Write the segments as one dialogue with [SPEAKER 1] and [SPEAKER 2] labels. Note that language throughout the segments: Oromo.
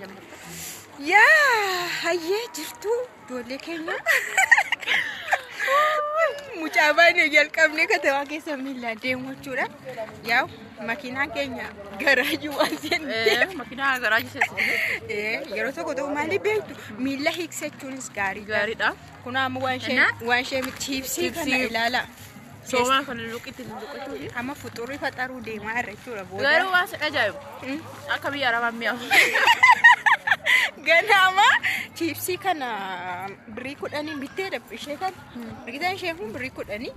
[SPEAKER 1] Yaa hayyee jirtu ijoollee keenya. Mucaa baay'ee jalqabnee katamaa keessa miillaan deemu jechuudha. Yaa makiinaan keenya garaajii waan seenteef.
[SPEAKER 2] Makiinaa garaajii seensifne.
[SPEAKER 1] Yeroo tokko tokko maaliif beektu miilla hiiksachuunis gaariidha.
[SPEAKER 2] Gaariidha.
[SPEAKER 1] Kun amma waan ishee waan ishee chiipsii kana ilaala.
[SPEAKER 2] Soomaa kan lulluqqitti lulluqqachuufi.
[SPEAKER 1] Amma fuxurri faxaruu deemaa irra jechuudha booda.
[SPEAKER 2] Garuu waan si ajaa'ibu. Akka biyya arabaa mi'aawu.
[SPEAKER 1] Ganama chiipsii kana birrii 10 bitteedha ishee kana. Argitan isheen kun birrii 10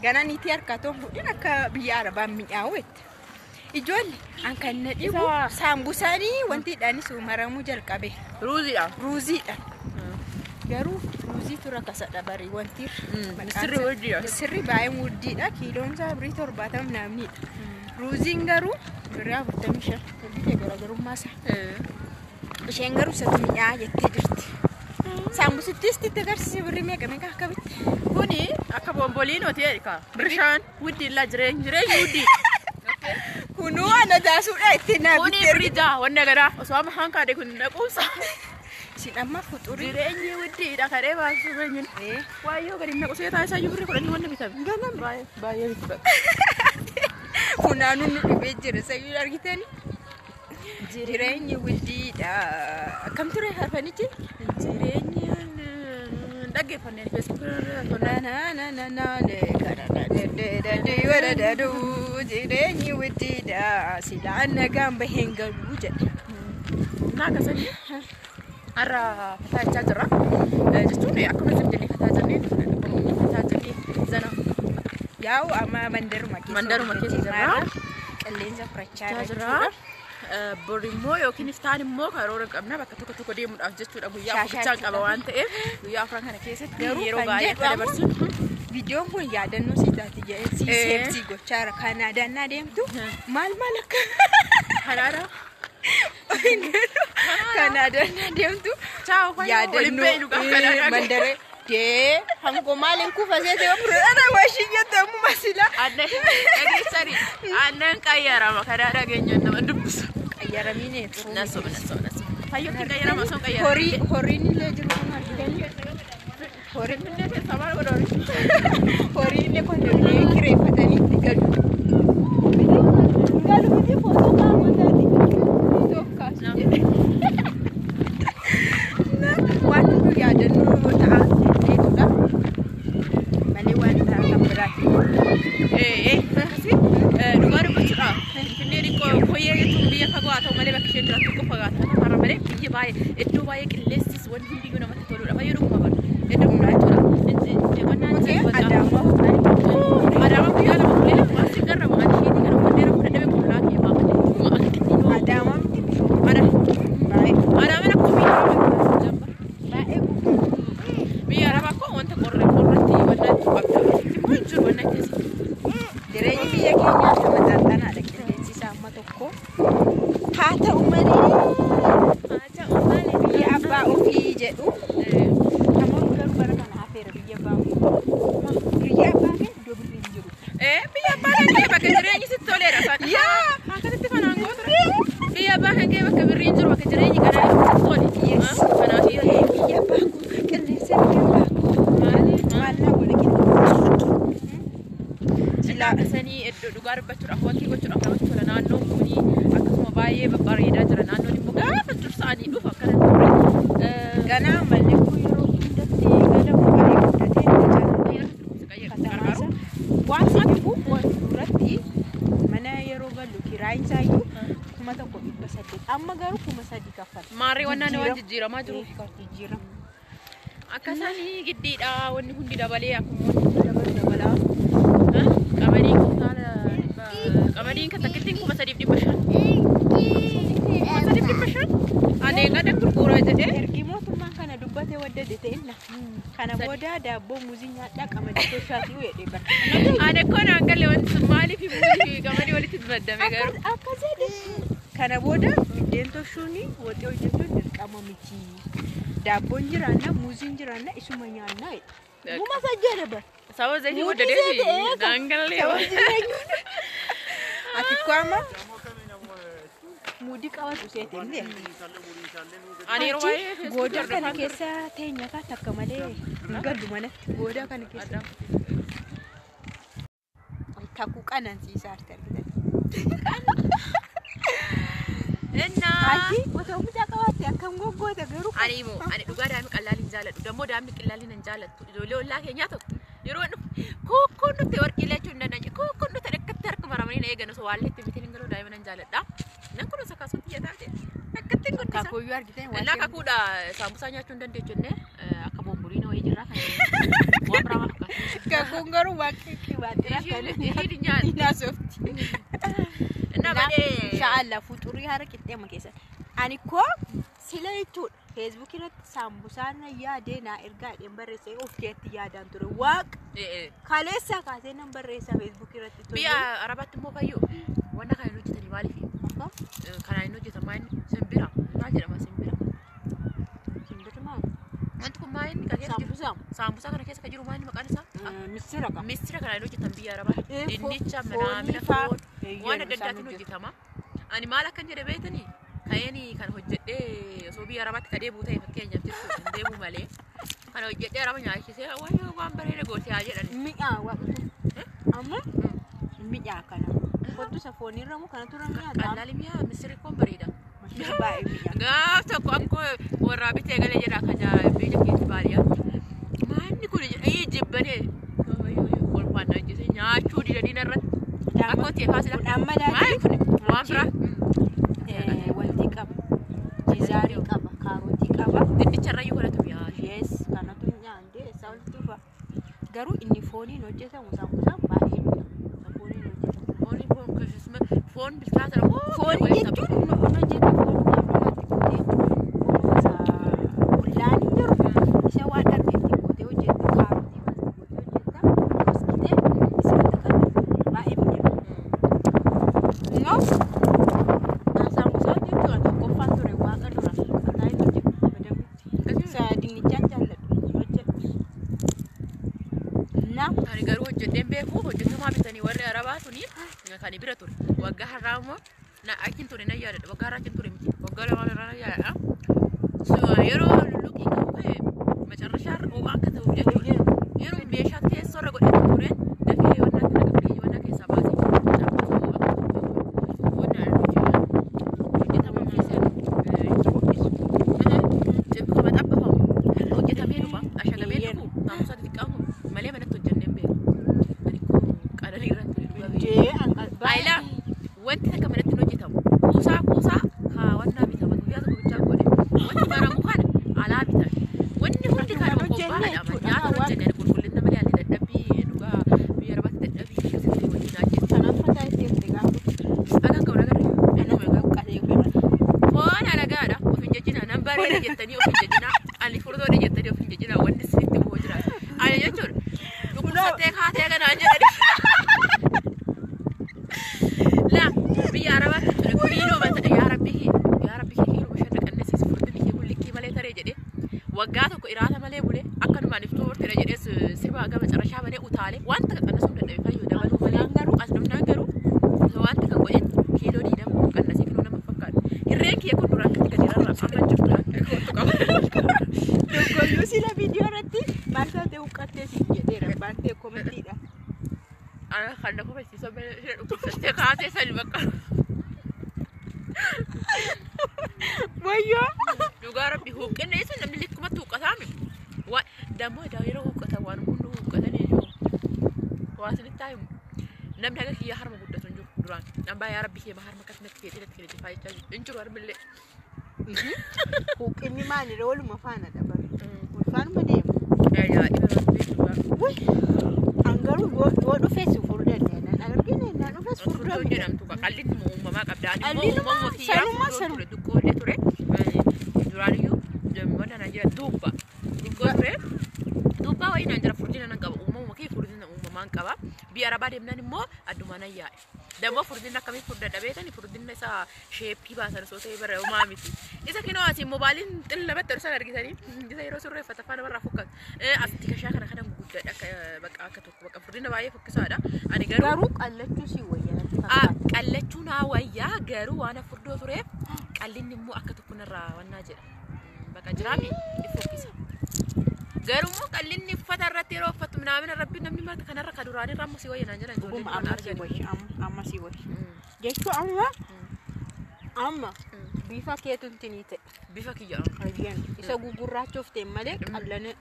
[SPEAKER 1] gana niitii harkaa toon fudhin akka biyya arabaa mi'aawu jette. Ijoollee an kan na dhibu saambusaanii wanti hidhaanis maramuu jalqabe.
[SPEAKER 2] Ruuziidha.
[SPEAKER 1] Ruuziidha. Garuu ruuziitu rakkasadha barii wanti.
[SPEAKER 2] Misirri wuddiidha.
[SPEAKER 1] Misirri baay'ee wuddiidha. Kiiloon isaa birrii 70 namnidha. Ruuziin garuu birrii 45. Argitee garaagarummaa isaa. Isheen garuu isatu mi'aa jettee jirti. Saambusittis itti agarsiise birrii meeqa meeqa akka bitte?
[SPEAKER 2] Kuni akka bomboliinooti jedha. Bishaan wuddiillaa jireenyi wuddii.
[SPEAKER 1] Kunuu ana taasuudha ittiin naa
[SPEAKER 2] Kuni
[SPEAKER 1] bitte.
[SPEAKER 2] birrii 6 wanna garaa osoo amma hankaadhe kun naquusa.
[SPEAKER 1] Isin amma fuxurii.
[SPEAKER 2] Jireenyi wuddiidha kadhee baasuu jireenyi. Waayyoo gadi naqu see taasisaa iyyuu birrii 10 wanna bitame.
[SPEAKER 1] Ganama.
[SPEAKER 2] Baay'ee baay'ee bitti bakka.
[SPEAKER 1] Funaanuun nu dhibee jira sayyuu argitanii. Jireenyi wuddiidha. Akkam ture harfanichi?
[SPEAKER 2] Jireenyi dhaggeeffanneen feesbuukii irra
[SPEAKER 1] Na na na na jireenyi wuddiidha silaa nagaan baheen galuu jedhe.
[SPEAKER 2] Naa akkasanii har'a fataa jira. Jechuun akkuma isin jennee fataa jennee fataa jennee zana
[SPEAKER 1] Yaa'u amma mandaruma keessa
[SPEAKER 2] Mandaruma keessa jirra.
[SPEAKER 1] Qilleensa furachaa
[SPEAKER 2] jira. Bor immoo yookiin iftaan immoo karoora qabna bakka tokko tokko deemuudhaaf jechuudha. Guyyaa
[SPEAKER 1] Shaashaa
[SPEAKER 2] afurichaan qaba waan ta'eef guyyaa afran kana keessatti
[SPEAKER 1] Garuu
[SPEAKER 2] yeroo
[SPEAKER 1] kan
[SPEAKER 2] baay'ee akka
[SPEAKER 1] jedhamu
[SPEAKER 2] dabarsuun
[SPEAKER 1] Viidiyoon kun yaadannoo si taati jedhee si seebsii gochaa jira. Kaanaadaan naa deemtu maal maal akka
[SPEAKER 2] kanaadha.
[SPEAKER 1] Kaanaadaan naa deemtu
[SPEAKER 2] Chaaw waliin beeynu gaafa kanaadha.
[SPEAKER 1] mandaree dee hango maaliin kuufasee ta'e fudhadha washii jettamu masila.
[SPEAKER 2] Aannan dhageessanii aannan qayyarama kanaa dhageenyaan nama dubbisu.
[SPEAKER 1] Qayyaramiin
[SPEAKER 2] Nasoo nasoo nasoo. Fayyootti qayyarama osoo qayyarama.
[SPEAKER 1] Horii horiin illee jiru kun argitanii. Horiin
[SPEAKER 2] Finfinnee keessaa maal godha horii?
[SPEAKER 1] Horiin illee kondominiyeemii kireeffatanii itti galu. Galu miti footoo kaawwataati. Footoo kaasu jedhe. Waan hunduu yaadannoo ta'a beekudha. Malee waan ta'a kan biraati.
[SPEAKER 2] Akkasii dhugaa dubbachuudhaaf Finfinnee xiqqoo fooyyee jechuun biyya fagoo haa ta'u malee bakki isheen jiraattu xiqqoo fagaata har'a malee biyya baay'ee iddoo baay'ee qilleensis wanti hundiyyuu namatti toludha. Fayyoo dhuguma bara iddoo hundaa jechuudha. Qonnaan
[SPEAKER 1] Adaamaa.
[SPEAKER 2] Adaamaa guyyaa lama turee waan sin garramu ani isheetii kana uffannee rakkoo dadhabee qullaa kee baafadhe.
[SPEAKER 1] Adaamaa miti bishooftu. Baay'ee.
[SPEAKER 2] Adaamaan akkuma biyya arabaa jabba.
[SPEAKER 1] Baay'ee
[SPEAKER 2] Biyya arabaa akkoo wanta qorre qorratti wanna itti qabda. Immoo hin jiru wanna akkasii.
[SPEAKER 1] Jireenyi biyya keenyaa tamaxaxanaadha qilleensi isaa amma tokko. Haa ta'u malee
[SPEAKER 2] Haa ta'u malee
[SPEAKER 1] biyya abbaa ofii jedhu. Amma garuu bara kana hafeera biyya abbaa ofii. Biyya abbaa kee iddoo birriin hin jiru.
[SPEAKER 2] Biyya abbaa kan kee bakka jireenyi sitti toleera.
[SPEAKER 1] Yaa!
[SPEAKER 2] Akkasitti kanaan gootu. Biyya abbaa kan kee bakka birriin jiru bakka jireenyi kanaa sitti tole.
[SPEAKER 1] Yes.
[SPEAKER 2] Kanaaf
[SPEAKER 1] Biyya abbaa koo qilleensa biyya abbaa koo
[SPEAKER 2] maali?
[SPEAKER 1] Maal naa godha qilleensa?
[SPEAKER 2] Silaa akkasanii iddoo dhugaa dubbachuudhaaf wakii gochuudhaaf namatti tola naannoon kuni akkasuma baay'ee babbareedaa jira naannoon immoo gaafa dursa'anii dhufu akkana ture.
[SPEAKER 1] Ganaa mallee kun yeroo hundatti galamu baay'ee guddatee ni jaalladha. Waan si dhibu waan duratti mana yeroo gallu kiraayin isaayyuu 1800 amma garuu 3000 kaffala.
[SPEAKER 2] Maarree wannaan waan jijjiiramaa jiru.
[SPEAKER 1] Jijjiirama.
[SPEAKER 2] Akkasanii giddiidha wanni hundi dabalee akkuma wanni hundi dabalu dabalaa. Qamadiin kuntaala qamadiin kan takkittiin 3500. 3500? Ani eegada gurguraa jedhee.
[SPEAKER 1] Ergi mootummaan kana dubbatee waddade ta'inna. Kana booda daabboo muuzii nyaadhaa qamadii toshaatii jedhee bara.
[SPEAKER 2] Ani akkoo naan galle wanti sun maaliif muuzii fi qamadii walitti maddame garuu.
[SPEAKER 1] Akkas jedhe. Kana booda biddeen toshuun waxii hojjechuun dirqama miti. Daabboon jiraanna muuziin jiraanna isuma nyaannaa jedhe. Muma sajjeedha bara.
[SPEAKER 2] Sababa zayitii
[SPEAKER 1] Muuzii
[SPEAKER 2] waddadeefi
[SPEAKER 1] jedhee
[SPEAKER 2] naan galle.
[SPEAKER 1] Sababa jireenyuun. Ati koo amma Muudii qabatu seete illee.
[SPEAKER 2] Ani yeroo baay'ee
[SPEAKER 1] Goodaa kana keessa teenya kaa takka malee hin gallu manatti. Goodaa kana keessa. Kakuu qanansiisaa arti argitan.
[SPEAKER 2] Innaa.
[SPEAKER 1] Ati otoo mucaa qabaatte akkam goggoota garuu.
[SPEAKER 2] Ani immoo ani dhugaa daa'imni qallaaliin jaaladhu. Dammoo daa'imni qallaaliin hin jaalattu. Ijoollee ollaa keenyaa tokko yeroo dhufu kukkuun nutti warqii lachuu hin dandeenye. Kukkuun nutti akkatti harka maramanii na eegan osoo waalleetti mitiin hin galuu daa'ima nan jaaladha. Nan kunuunsa akkasumatti iyyataa ta'e akkatti hin guddisa.
[SPEAKER 1] Kakuuyyuu argitan
[SPEAKER 2] Innaa kakuudha saambusaa nyaachuu hin dandeechu jennee akka bomboliin wayii jirraa kan waan biraa waan fakkaatu.
[SPEAKER 1] Kakuun garuu waan qiqqibaattira
[SPEAKER 2] Isheen hin nyaattu.
[SPEAKER 1] Naasofti.
[SPEAKER 2] Innaa baay'ee.
[SPEAKER 1] Inshaallah fuxurii hara qixxeema keessa. Ani koo sila jechuudha. Feesbuuk irratti saambusaan yaadee naa ergaa jedheen barreessee of keetti yaadaan ture. Waaqa kaleessaa kaasee nan barreessa feesbuuk irratti ture.
[SPEAKER 2] Biyya Arabaatti immoo fayyoo wanna kana hin hojjetanii maaliif? Kanaan hin hojjetan maal simbira maal jedhama simbira?
[SPEAKER 1] Simbirri maal?
[SPEAKER 2] Wanti kun maal inni kan keessa jiru?
[SPEAKER 1] Saambusaa.
[SPEAKER 2] Saambusaa kana keessa kan jiru maal inni maqaan isaa?
[SPEAKER 1] Misira qaba.
[SPEAKER 2] Misira kanaan hin hojjetan biyya Arabaatti. Dinnicha,
[SPEAKER 1] Foonii
[SPEAKER 2] manaamina,
[SPEAKER 1] faa.
[SPEAKER 2] foon waan adda addaatiin hojjetama. Ani maal akkan jedhe beektanii? Ka'een kan hojjedhee osoo biyya Arabaatti ka deebi'u ta'e fakkeenyaaf jechuudha hin deebi'u malee. Kan hojjedhee Araba nyaachisee waan bareeda gootee haa jedhan.
[SPEAKER 1] Mi'aa waaqa. Amma mi'aa kana. Kottu isa foonirra moo kanatu irra mi'aa?
[SPEAKER 2] Qallaali mi'a misirri kun bareeda.
[SPEAKER 1] Misirri baay'ee mi'aa.
[SPEAKER 2] Gaaf tokko akkoo warraa bitee galee jedha kan biyya keessa baadiyyaa. Maalni kun jedhee jibbanee kolfaan ajjeese nyaachuu dida diina irratti. Akkoo ta'e kaasila.
[SPEAKER 1] Midhaan madaakii.
[SPEAKER 2] Maali kun waan biraa.
[SPEAKER 1] Wanti qaba. Jizaarii qaba. Kaarotii qaba.
[SPEAKER 2] Dinnicha irra iyyuu kanatu mi'aa.
[SPEAKER 1] Yes, kanatu nyaandee isaa walitti dhufa. Garuu inni fooniin hojjetamu saambusaan baay'ee mi'a. Fooniin hojjetamu.
[SPEAKER 2] Fooni foon keessuma foon bilchaata moo
[SPEAKER 1] Foon jechuun inni hojjeta foon waan gootee foon isa bullaan hin jiru. Isa waan darbee itti gootee hojjetta kaarotii waan gootee hojjetta goskitee isatti kan baay'ee mi'a. Yoo saambusaan jechuudha tokkoffaan ture waaqa dura kan taa'ee hojjetu madamutti. Isa dinnichaan jaalladhu hojjedhu. Na
[SPEAKER 2] Ani garuu hojjedheen beeku hojjetamaa bitanii warri Arabaa suni kan bira ture. Waggaa har'aa immoo na achiin ture na yaadadha. Waggaa har'aa achiin ture miti. Waggaa lamaan irraa na yaadadha. So yeroo lulluqii qabu ka'e macarrashaa ho'aa akka ta'uuf jechuudha. Yeroo meeshaa teessoo irra godhatee tureen dafee wannaa kana qabdee wannaa keessaa baasee wannaa hojjetamaa keessa kama xabbafamu hojjetamee dhufa ashagamee dhufu naamusa xixiqqaa kun malee manatti hojjennee hin beeku. Ani koo qananii irra ture dhugaa beeku.
[SPEAKER 1] jee anqal
[SPEAKER 2] Aayilaa wanti takka manatti hin hojjetamu. Kuusaa kuusaa kaawwannaa bitama guyyaa tokko bichaa godhe. Wanti baramu kana alaa bitame. Wanni hundi kanuma qophaa'aadha. Nyaata hojjennee qulqullina malee ani dadhabbii dhugaa biyya Arabaatti dadhabbii keessatti wajjin ajjeesu.
[SPEAKER 1] Kanaaf mataa itti himte gaafa.
[SPEAKER 2] Agan qabu nagarra.
[SPEAKER 1] Anuma huqqatee ofirra.
[SPEAKER 2] Foon alagaadha. Of hin jejjina. Nan bareeda jettanii of hin jejjina. Ani furdoodha jettanii of hin jejjina. Wanni isinitti bu'uu jiraata. Ani jechuudha. Dhukkubsattee kaatee kanaan jedhani. La biyya Arabaatti jechuudha. Kiiloo mata yaa rabbi yaa rabbi kiiloo bishaan dhaqannisiis furdinni kee kun likkii malee taree jedhee waggaa tokko iraata malee bulee akkanumaan iftuu hortedha jedhee sirba gama carrashaa malee utaalee wanta qannasuu dadhabe fayyuu dabaluu malee
[SPEAKER 1] Garuu
[SPEAKER 2] as dhumnaan garuu wanta kan godhe kiiloo diidama qannasee kiiloo nama fakkaatu. Hirreen kiyya kun duraan akkatti gadi rarra'a amma hin jirtu kootu qaba.
[SPEAKER 1] Dorgommii sila viidiyoo irratti maal taatee huqqattee siin jedheera baantee komentiidha.
[SPEAKER 2] Ana kan na kofalchiisoo ishee dhukkubsattee kaatee sani bakka.
[SPEAKER 1] Wayyoo!
[SPEAKER 2] Dhugaa rabbi huuqqinne jechuun namni likkumatti huuqqataami. Waa dammoo edaa yeroo huuqqatan waan hundi huuqqatan iyyuu waa isinitti haa himu. Namni haga kiyyaa harma guddatu hin jiru duraan. Nambaa yaa rabbi kee harma akkasumatti keetii natti kennite faayichaa jiru. Hin jiru harmillee.
[SPEAKER 1] Huqqinni maalirra waluma faana dabalu. Ulfaanuma deema.
[SPEAKER 2] Ajaa'iba rabbi dhugaa.
[SPEAKER 1] Wuy! An garuu yoo dhufes furdanne nan argine nan dhufes
[SPEAKER 2] Furdoon
[SPEAKER 1] furdamne.
[SPEAKER 2] jedhamtu qallinni uumamaa qabda. Ani immoo
[SPEAKER 1] Qallinuma
[SPEAKER 2] uumama kiyyaa
[SPEAKER 1] sanuma
[SPEAKER 2] furdoon
[SPEAKER 1] sanuma.
[SPEAKER 2] ture xiqqoollee ture. Duraan iyyuu mana na jira duubba. Xiqqoo ture. Duubbaa wayii naan jira furdina nan qaba. Uumama kee furdina uumamaan qaba. Biyya Arabaa deemnaan immoo addumaa nan yaa'e. Dammoo furdinni akkamii furdadha beekani furdinni isaa sheeppii baasan osoo ta'e bara homaa miti. Isa kinoo asii moobaaliin xillamatti ol san argitanii isa yeroo surreeffata afaan namarraa fokkatu. Asitti kashaa kana kana guddadha akka bakka akka tokko bakka furdina baay'ee fokkisaadha. Ani garuu
[SPEAKER 1] Garuu qallachuu si wayya natti fakkaata.
[SPEAKER 2] Qallachuu naa wayyaa garuu waan furdoo tureef qallinni immoo akka tokko narraa wannaa jedha. Bakka jiraami fokkisa. Garuu immoo qallinni uffata irratti yeroo uffattu minaamina rabbi namni marti kanarra ka duraanii irraa ammoo si wayya naan jedhan ijoolleen
[SPEAKER 1] Dhuguma
[SPEAKER 2] duraan
[SPEAKER 1] amma si
[SPEAKER 2] argani.
[SPEAKER 1] wayya amma si wayya. Jechuun amma amma bifa keetuun ni ta'e.
[SPEAKER 2] Bifa kiyya.
[SPEAKER 1] Ayyaan isa gugurraachuuf ta'e malee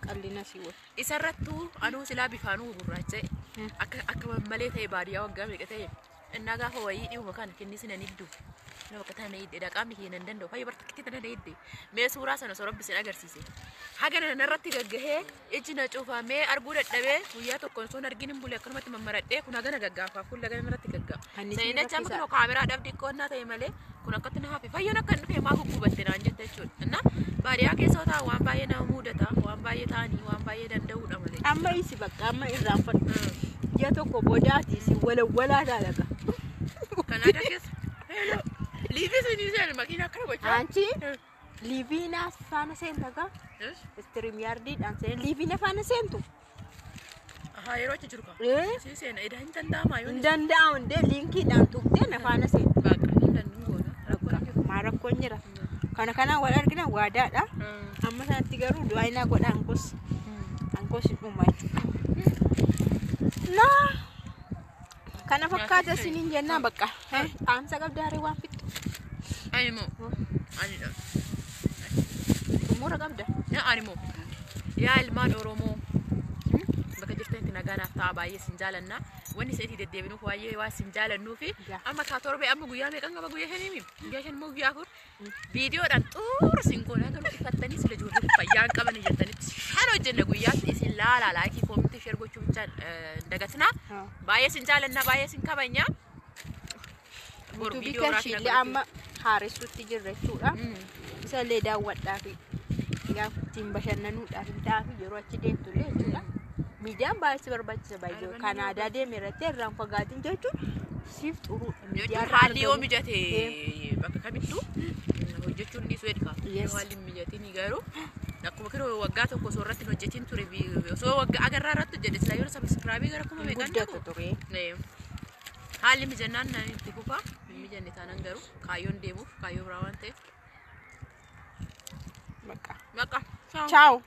[SPEAKER 1] qallina si wayya.
[SPEAKER 2] Isarrattuu anuu silaa bifaanuu gurraacha'e akka akka malee ta'e baadiyyaa waggaa meeqa ta'e innaa gaafa wayii dhihuma kana kennis nan hiddu. Nama bakka tana hidde qaamni kiyya nan danda'u fayya bartakkitti tana hidde mee suuraa sana osoo rabbi sin agarsiise. Haga narratti gaggahee iji na cufamee arguu dadhabee guyyaa tokko osoo hin argin hin bule akkanumatti mammaradhee kun hagana gaggaafa fuula hagana narratti gaggaafa.
[SPEAKER 1] Kan isin
[SPEAKER 2] Seenacha amma
[SPEAKER 1] rakkisaa.
[SPEAKER 2] kunoo kaameraa dhabdi qonnaa ta'e malee kun akkatti na hafe fayyoon akka hin dhufe maa guggubatte naan jette jechuudha. Innaa baadiyyaa keessa yoo ta'an waan baay'ee nama mudata waan baay'ee ta'anii waan baay'ee danda'uudha malee.
[SPEAKER 1] Amma isi bakka amma irraanfadhu. Ji'a tokko boodaati si walawwalaa daalaga.
[SPEAKER 2] Kanaadaa keessa. Liivii sinii seenu makiina akkana gochaa.
[SPEAKER 1] Anchi liiviina faana seenta gaa istiriim yaardiidhaan seen liiviina faana seentu.
[SPEAKER 2] Ahaa yeroo achi jiru kaa.
[SPEAKER 1] Ee
[SPEAKER 2] Sii seena edaa hin danda'amaa yoo
[SPEAKER 1] hin danda'amu hundee liinkiidhaan tuqxee na faana seentu.
[SPEAKER 2] Bakka hin danda'u goona. Rakkoon hin jiru.
[SPEAKER 1] Maa rakkoon jira. Kana kanaan wal argina waadaadha. Amma sanatti garuu du'aayinaa godha ankos ankos hin dhuma jechuudha. Naa kana fakkaata isiniin jennaa bakka. Dhaamsa qabdaa ree waan fixxu.
[SPEAKER 2] Ani moo. Ani dha.
[SPEAKER 1] Xumura qabda.
[SPEAKER 2] Yaa ani moo. Yaa ilmaan Oromoo. Bakka jirtanitti nagaa naaf ta'a baay'ee sin jaalanna. Wanni isin itti deddeebinuuf baay'ee waan sin jaalannuu fi amma kaa torbe amma guyyaa meeqan qaba guyyaa shanii guyyaa shan immoo guyyaa afur viidiyoodhaan xuura sin goonaa garuu ifattanii sila ijoollee fayyaa hin qaban jettanitti shan hojjenna guyyaatti isin laalaa like comment share gochuu bichaan hin dagatinaa. Baay'ee sin jaalanna baay'ee sin kabajna. Boru
[SPEAKER 1] Yuutuubii
[SPEAKER 2] viidiyoo
[SPEAKER 1] kan
[SPEAKER 2] biraatiin
[SPEAKER 1] ishiillee
[SPEAKER 2] akka
[SPEAKER 1] amma haaressuutti jirra jechuudha. Isallee daawwadhaa fi gaafa ittiin bashannanuudhaaf hin ta'aa yeroo achi deemtullee jechuudha. Miidiyaan baay'ee si barbaachisa baay'ee. Kanaadaa deeme irratti irraan fagaatiin jechuun siif xuruudha.
[SPEAKER 2] Jechuun haalli yoo mijate bakka kamittuu hojjechuun ni su'eedha.
[SPEAKER 1] Yes.
[SPEAKER 2] Yoo haalli hin mijatin garuu akkuma kiroo waggaa tokko osoo irratti hin hojjetin ture osoo waggaa agarraa irratti hojjedhe silaa yeroo subscribe gara kuma meeqan
[SPEAKER 1] Guddatu
[SPEAKER 2] ta'u.
[SPEAKER 1] ture.
[SPEAKER 2] Haalli mijannaan nan itti fufa. Hin mijanne taanaan garuu kaayyoon deemuuf kaayyoo biraa waan ta'eef.
[SPEAKER 1] Bakka.
[SPEAKER 2] Bakka.
[SPEAKER 1] Ciao.